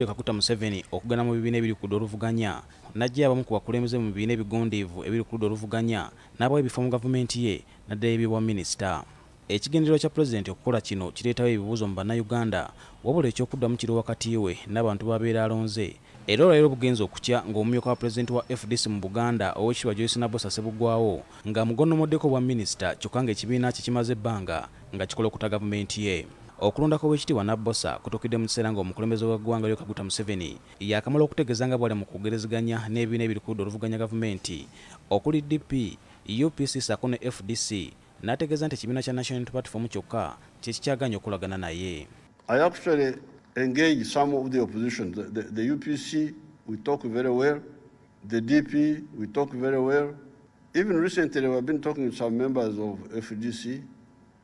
Kaguta Museveni okugana mu bibiina ebiri ku ludda oluvuganya n'aggya abamu ku bakulembeze mu bibiina ebigondeevu ebiri ku ludda oluvuganya n'abawa ebifo mu gavumenti ye naddala ebyobwa minisita. Ekigendererwa kya pulezidenti okukola kino kireetawo ebibuuzo mu bannayuganda, wabula ekyokuddamu kiri wakati we n'abantu b'abeera alonze. Era olwaleero bugenze okukya ng'omumyuka wa pulezidenti wa FDC mu Buganda Oweekitiibwa Joyce Nabbosa Ssebugwawo ng'amugonnomoddeko obwa minisita, kyokka ng'ekibiina kye kimaze ebbanga nga kikola okuta gavumenti ye. Okulondako Oweekitiibwa Nabbosa kutuukidde mu kiseera ng'omukulembeze w'eggwanga Yoweri Kaguta Museveni yaakamala okutegeeza nga bw'ali mu kwogerezeganya n'ebibiina ebiri ku ludda oluvuganya gavumenti okuli DP, UPC ssaako ne FDC, n'ategeeza nti ekibiina kya National Unity Platform kyokka kye kikyagaanye okulagana naye. I actually engage some of the opposition. The UPC, we talk very well. The DP, we talk very well. Even recently, we have been talking to some members of FDC.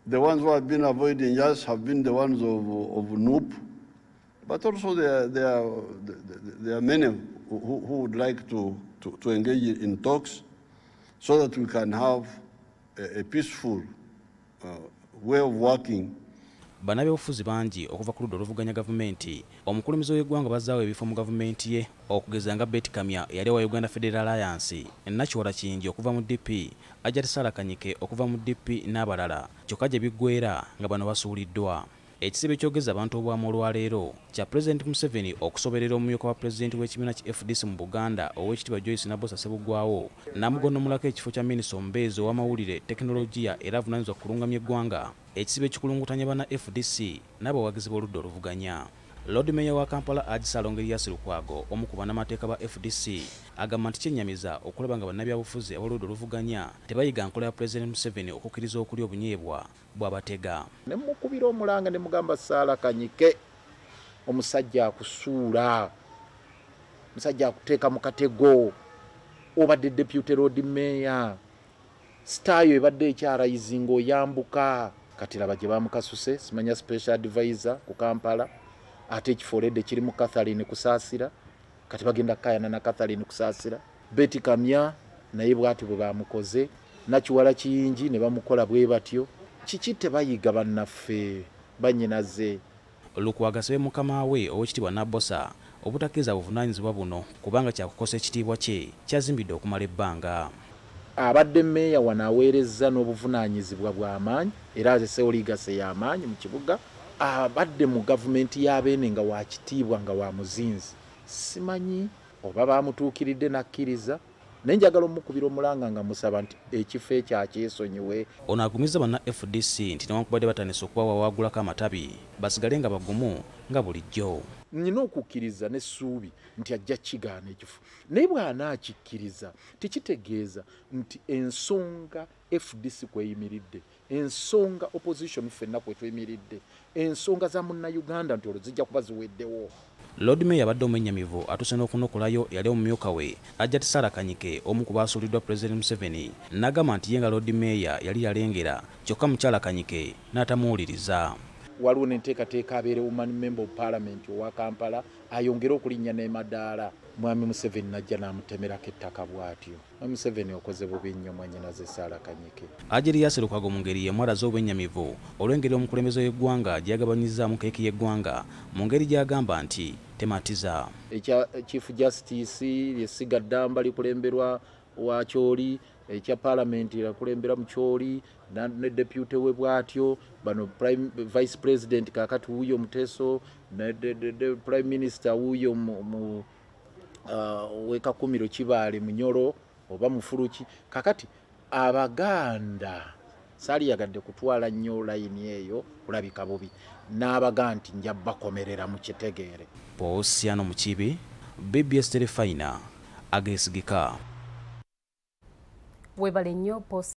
The ones who have been avoiding us have been the ones of NUP. But also there are many who would like to engage in talks so that we can have a peaceful way of working. Bannabyabufuzi bangi okuva ku ludda oluvuganya gavumenti omukulembeze w'eggwanga bazzaawo ebifo mu gavumenti ye, okugeza nga Beti Kamya eyali owa Uganda Federal Alliance, Nakiwala Kiyingi okuva mu DP, Hajjati Sarah Kanyike okuva mu DP n'abalala, kyokka gye biggweera nga bano basuuliddwa. Ekisibo ekyogeza abantu obwamu olwaleero kya Pulezidenti Museveni okusoberera omumyuka wa pulezidenti w'ekibiina ki FDC mu Buganda Oweekitiibwa Joyce Nabbosa Ssebugwawo n'amugonnomolako ekifo kya minisita omubeezi ow'amawulire, tekinologiya era avunaanyizibwa ku kulungamya eggwanga. Ekisibo ekikulungutanya banna FDC n'abawagizi b'oludda oluvuganya. Lord Mayor wa Kampala Haji Ssalongo Erias Lukwago, omu ku bannamateeka ba FDC, agamba nti kyennyamiza okulaba nga bannabyabufuzi ab'oludda oluvuganya tebayiga nkola ya Pulezidenti Museveni okukkiriza okulya obunyeebwa bw'abatega. Ne mukubira omulanga ne mugamba Sarah Kanyike, omusajja akusuula, omusajja akuteeka mu katego, obadde deputy Lord Mayor, sitaayo ebadde ekyarayizinga oyambuka, kati laba gye bamukasuse, simanya special advisor ku Kampala, ate ekifo oledde kiri mu Catherine Kusaasira, kati bagenda kukayana na Catherine Kusaasira. Beti Kamya naye bw'ati bwe bamukoze, Nakiwala Kiyingi ne bamukola bwe batyo. Kiki tebayiga bannaffe bannyinaze? Lukwago asabye mukama we Oweekitiibwa Nabbosa obutakkiriza buvunaanyizibwa buno kubanga kyakukosa ekitiibwa kye kyazimbidde okumala ebbanga. Abadde mmeeya wano aweerezza n'obuvunaanyizibwa bw'amaanyi era azeseewo legacy y'amaanyi mu kibuga. Abadde mu gavumenti ya Beene nga wa kitiibwa nga wa muzinzi, simanyi oba bamutuukiridde n'akkiriza, naye njagala omukubira omulanga nga musaba nti ekifo ekyo akyesonyiwe. Ono agumizza banna FDC nti newankubadde batandise okubawawaagulako amatabi, basigale nga bagumu nga bulijjo. Nnina okukkiriza n'essuubi nti ajja kigaana ekifo, naye bw'anaakikkiriza tekitegeeza nti ensonga FDC kweyimiridde, ensonga opposition ffenna kwe tuyimiridde, ensonga za munnayuganda nti olwo zijja kuba ziweddewo. Lord Mayor abadde omwennyamivu atuuse n'okunokolayo eyali omumyuka we Hajjati Sarah Kanyike, omu ku baasuuliddwa Pulezidenti Museveni, n'agamba nti ye nga Lord Mayor yali yalengera, kyokka mukyala Kanyike n'atamuwuliriza. Waliwo n'enteekateeka abeere woman member of parliament owa Kampala ayongere okulinnya n'emadaala. Mwami Museveni najja n'amutemerako ettaka bw'atyo. Mwami Museveni okoze bubi nnyo mwannyinaze Sarah Kanyike. Haji Erias Lukwago mu ngeri y'emu alaze obwennyamivu olw'engeri omukulembeze w'eggwanga gy'agabanyizzaamu keeki y'eggwanga mu ngeri gy'agamba nti tematiza. Ekya Chief Justice ly'essiga ddamba likulemberwa wa Kyoli, ekya parliament yakulembera Mukyoli ne deputy we bw'atyo, bano prime vice president kaakati wuuyo Muteso, ne prime minister wuuyo mu w'Ekakumiro Kibaale Munyoro oba Mufuluki. Kakati Abaganda saaliyagadde kutwala nnyo layini eyo kulabika bubi, n'abaga nti nja bakomerera mu kitegeere. Posiano Mukibi, BBS Terefayina, ageesigika. Webale nnyo.